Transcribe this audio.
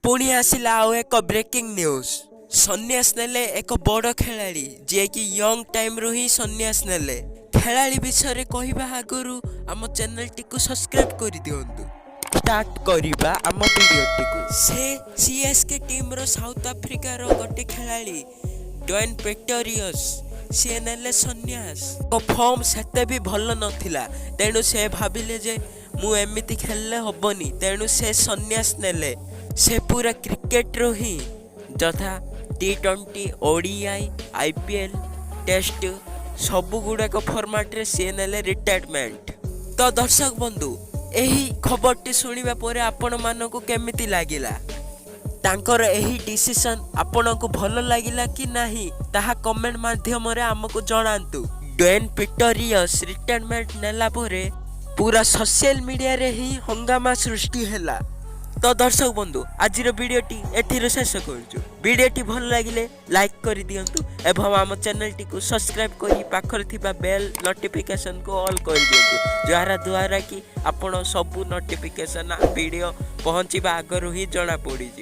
ପୁଣି ଆସିଲା ଆଉ ଏକ ବ୍ରେକିଂ ନ୍ୟୁଜ୍। ସନ୍ନ୍ୟାସ ନେଲେ ଏକ ବଡ଼ ଖେଳାଳି, ଯିଏକି ୟଙ୍ଗ ଟାଇମ୍ରୁ ହିଁ ସନ୍ନ୍ୟାସ ନେଲେ। ଖେଳାଳି ବିଷୟରେ କହିବା ଆଗରୁ ଆମ ଚ୍ୟାନେଲଟିକୁ ସବସ୍କ୍ରାଇବ୍ କରିଦିଅନ୍ତୁ। ଷ୍ଟାର୍ଟ କରିବା ଆମ ଭିଡ଼ିଓଟିକୁ। ସେ ସିଏସ୍କେ ଟିମ୍ର ସାଉଥ ଆଫ୍ରିକାର ଗୋଟେ ଖେଳାଳି ଡ୍ୱେନ୍ ପ୍ରିଟୋରିୟସ୍, ସିଏ ନେଲେ ସନ୍ନ୍ୟାସ। ଫର୍ମ ସେତେ ବି ଭଲ ନଥିଲା, ତେଣୁ ସେ ଭାବିଲେ ଯେ ମୁଁ ଏମିତି ଖେଳିଲେ ହବନି। ତେଣୁ ସେ ସନ୍ନ୍ୟାସ ନେଲେ। ସେ ପୁରା କ୍ରିକେଟରୁ ହିଁ, ଯଥା ଟି20, ଓଡିଆଇ, ଆଇପିଏଲ୍, ଟେଷ୍ଟ, ସବୁ ଗୁଡ଼ାକ ଫର୍ମାଟରେ ସିଏ ନେଲେ ରିଟାୟାରମେଣ୍ଟ। ତ ଦର୍ଶକ ବନ୍ଧୁ, ଏହି ଖବରଟି ଶୁଣିବା ପରେ ଆପଣମାନଙ୍କୁ କେମିତି ଲାଗିଲା? ତାଙ୍କର ଏହି ଡିସିସନ୍ ଆପଣଙ୍କୁ ଭଲ ଲାଗିଲା କି ନାହିଁ, ତାହା କମେଣ୍ଟ ମାଧ୍ୟମରେ ଆମକୁ ଜଣାନ୍ତୁ। ଡ୍ୱେନ୍ ପ୍ରିଟୋରିୟସ୍ ରିଟାୟାରମେଣ୍ଟ ନେଲା ପରେ ପୁରା ସୋସିଆଲ ମିଡ଼ିଆରେ ହିଁ ହଙ୍ଗାମା ସୃଷ୍ଟି ହେଲା। ତ ଦର୍ଶକ ବନ୍ଧୁ, ଆଜିର ଭିଡ଼ିଓଟି ଏଥିରୁ ଶେଷ କରୁଛୁ। ଭିଡ଼ିଓଟି ଭଲ ଲାଗିଲେ ଲାଇକ୍ କରିଦିଅନ୍ତୁ ଏବଂ ଆମ ଚ୍ୟାନେଲଟିକୁ ସବସ୍କ୍ରାଇବ୍ କରି ପାଖରେ ଥିବା ବେଲ୍ ନୋଟିଫିକେସନକୁ ଅଲ୍ କରିଦିଅନ୍ତୁ, ଯାହା ଦ୍ୱାରା କି ଆପଣ ସବୁ ନୋଟିଫିକେସନ ଭିଡ଼ିଓ ପହଞ୍ଚିବା ଆଗରୁ ହିଁ ଜଣା ପଡ଼ିଯିବ।